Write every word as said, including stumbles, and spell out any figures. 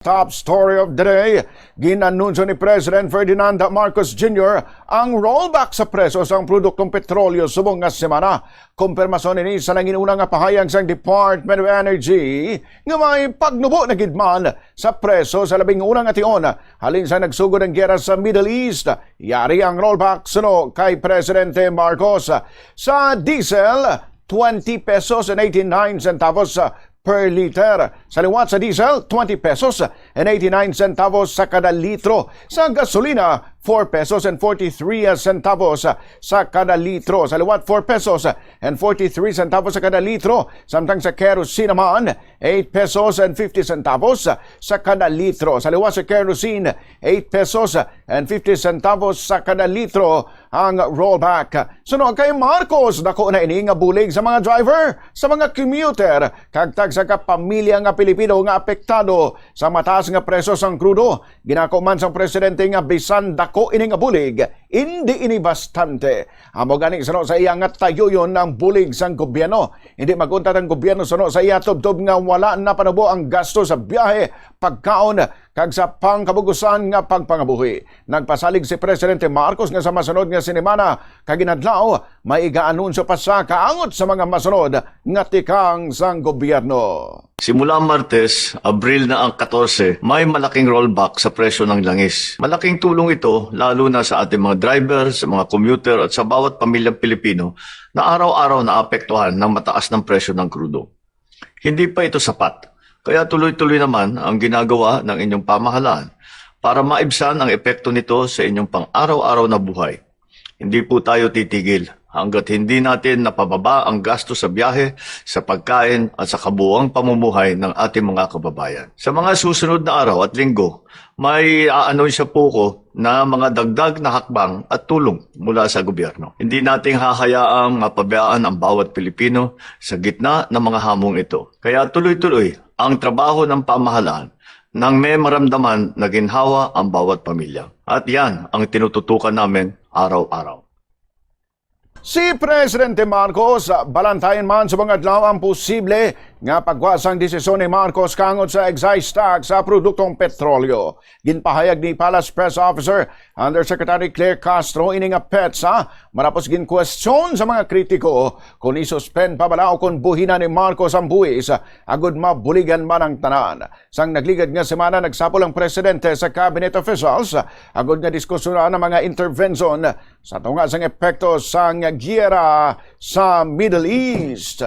Top story of the day, gin-anunsyo ni President Ferdinand Marcos Junior ang rollback sa presyo sang produktong petrolyo subong nga semana. Kumpirmasyon ini sa nanginuna nga pahayag sang Department of Energy nga may pagnubo na gid man sa presyo sa labing una nga tion halin sa nagsugod ang giyera sa Middle East. Yari ang rollback suno kay Presidente Marcos. Sa diesel, twenty pesos and eighty-nine centavos per liter. Sa liwat sa diesel, twenty pesos and eighty-nine centavos sa kada litro. Sa gasolina, four pesos and forty-three centavos sa kada litro. Sa liwat, four pesos and forty-three centavos sa kada litro. Samtang sa kerosene naman, eight pesos and fifty centavos sa kada litro. Sa liwat sa kerosene, eight pesos and fifty centavos sa kada litro ang rollback. Suno kay Marcos, dako na ini nga bulig sa mga driver, sa mga commuter, kag tagsa ka pamilya nga Pilipino nga apektado sa mataas nga presyo sang krudo. Ginako man sang presidente nga bisan dako ini nga bulig, indi ini bastante. Amo gani, suno sa iya, nga tayuyon ang bulig sang gobyerno. Hindi mag-untat ang gobyerno, suno sa iya, tubtob nga wala na panubo ang gasto sa biyahe, pagkaon, kag sa pangkabugusan nga pagpangabuhi. Nagpasalig si Presidente Marcos nga sa masunod nga sinimana kag inadlaw may iga-anunsyo pa sa kaangot sa mga masunod nga tikang sang gobyerno. Simula Martes, Abril na ang katorse, may malaking rollback sa presyo ng langis. Malaking tulong ito lalo na sa ating mga driver, sa mga commuter at sa bawat pamilyang Pilipino na araw-araw naapektuhan ng mataas ng presyo ng krudo. Hindi pa ito sapat. Kaya tuloy-tuloy naman ang ginagawa ng inyong pamahalaan para maibsan ang epekto nito sa inyong pang-araw-araw na buhay. Hindi po tayo titigil hanggat hindi natin napababa ang gasto sa biyahe, sa pagkain, at sa kabuuang pamumuhay ng ating mga kababayan. Sa mga susunod na araw at linggo, may aanunsya po ko na mga dagdag na hakbang at tulong mula sa gobyerno. Hindi natin hahayaang mapabayaan ang bawat Pilipino sa gitna ng mga hamong ito. Kaya tuloy-tuloy ang trabaho ng pamahalaan nang may maramdaman na ginhawa ang bawat pamilya. At yan ang tinututukan namin araw-araw. Si Presidente Marcos, balantayan man subong adlaw ang posible nga pagwa sang desisyon ni Marcos kaangot sa excise tax sa produktong petrolyo. Ginpahayag ni Palace Press Officer Undersecretary Claire Castro ini nga petsa matapos ginkwestiyon sa mga kritiko kon i-suspend pa bala o kon buhina ni Marcos ang buhis agud mabuligan man ang tanan. Sang nagligad nga semana, nagsapol ang presidente sa cabinet officials agud nga diskusyonan ang mga intervention sa tunga sang epekto sang giyera sa Middle East.